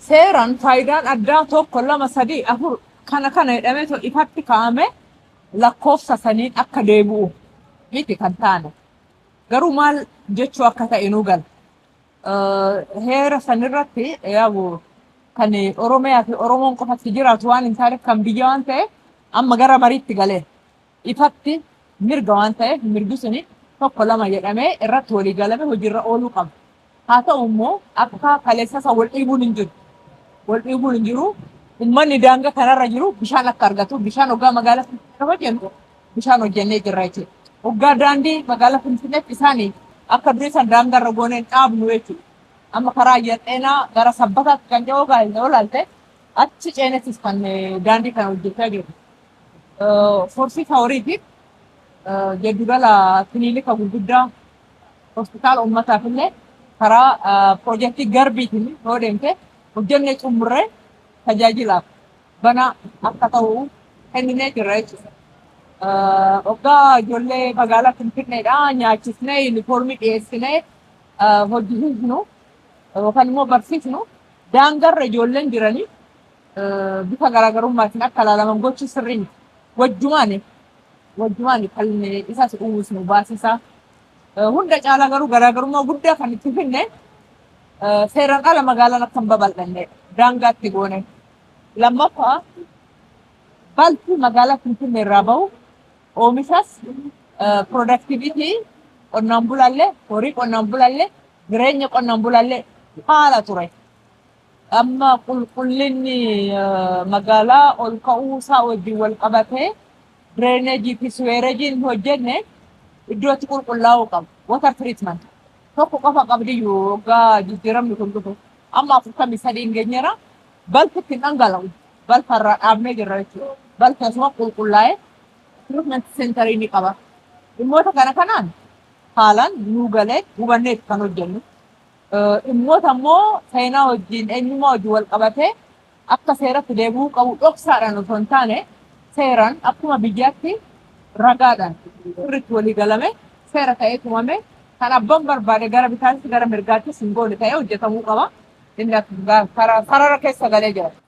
Seeraan faayidaan addaa tokko, lama, sadii, afur kana kana jedhamee ifatti kaa'ame lakkoofsa saniin akka deebi'u miti kan taane. Garuu maal jechuu akka ta'e nuu gala. Heera sanirratti yaabu kan Oromiyaa fi Oromoon qofatti jiraatu waan hin taaneef, kan biyya waan ta'eef, amma gara mariitti galee ifatti mirga waan ta'eef, mirgi suni tokko lama jedhamee irratti walii galame hojiirra ooluu qaba. Haa ta'u immoo akka kaleessa isa wal dhiibuun hin jiru. Wal dhiibuun hin jiru. Uummanni daangaa kanarra jiru bishaan akka argatu, bishaan hoggaa magaalaa Finfinnee hojjennu bishaan hojjennee jirra jechuudha. Hoggaa daandii magaalaa Finfinneetti isaanii akka durii san daangaarra goonee dhaabnu jechuudha. Amma karaa ayyar xeenaa gara Sabbataatti kan jiru yoo ilaalte, achi ceenettis kan daandii kana hojjechaa jiru. Horsiisa horiitiif giddugala kiliinika gurguddaa, hospitaala uummataaf illee karaa piroojeektii Garbiitiin yoo deemte hojjennee xumurree tajaajilaaf banaa akka ta'u kenninee jirra jechuudha. Hoggaa ijoollee magaalaa Finfinneedhaa nyaachisnee, yuunifoormii dhiyeessinee hojjisiisnu yookaan immoo barsiisnu, daangarra ijoolleen jiranii bifa garaagarummaatiin akka ilaalaman gochuu sirrii miti. Wajjumaan kan isas uwwisnu baasisaa. Hunda caalaa garuu garaagarummaa guddaa kan itti finne seeraan ala magaalaan akka hin babal'anne daangaatti goone. Lammaffaa, balfi magaalaa Finfinnee irraa bahu oomishas, productivity qonnaan bulaallee, horii qonnaan bulaallee, jireenya qonnaan bulaallee haala ture. Amma qulqullinni magaalaa ol ka'uu isaa wajjin wal qabatee drainage fi sewerageiin hojjenne iddootti qulqullaa'uu qaba. Water treatment tokko qofa qabdiyyuu waggaa jijjiiramni kun dhufu. Amma 43 hin geenyeera. Balfi ittiin dhangala'u. Balfa irraa dhaabnee jirra jechuudha. Balfi asuma qulqullaa'ee treatment centerii ni qaba. Dhimmoota kana kanaan haalaan nuu galee hubanneet kan hojjennu. Dhimmoota immoo seenaa wajjin, eenyummaa wajjin wal qabatee akka seeratti deebi'uu qabu, dhoksaadhaan osoo hin taane seeraan akkuma biyyaatti ragaadhaan sirriitti walii galame, seera ta'ee tumame, kan abbaan barbaade gara bitaattis gara mirgaattis hin goone ta'ee hojjetamuu qaba. Inni sarara keessa galee jira.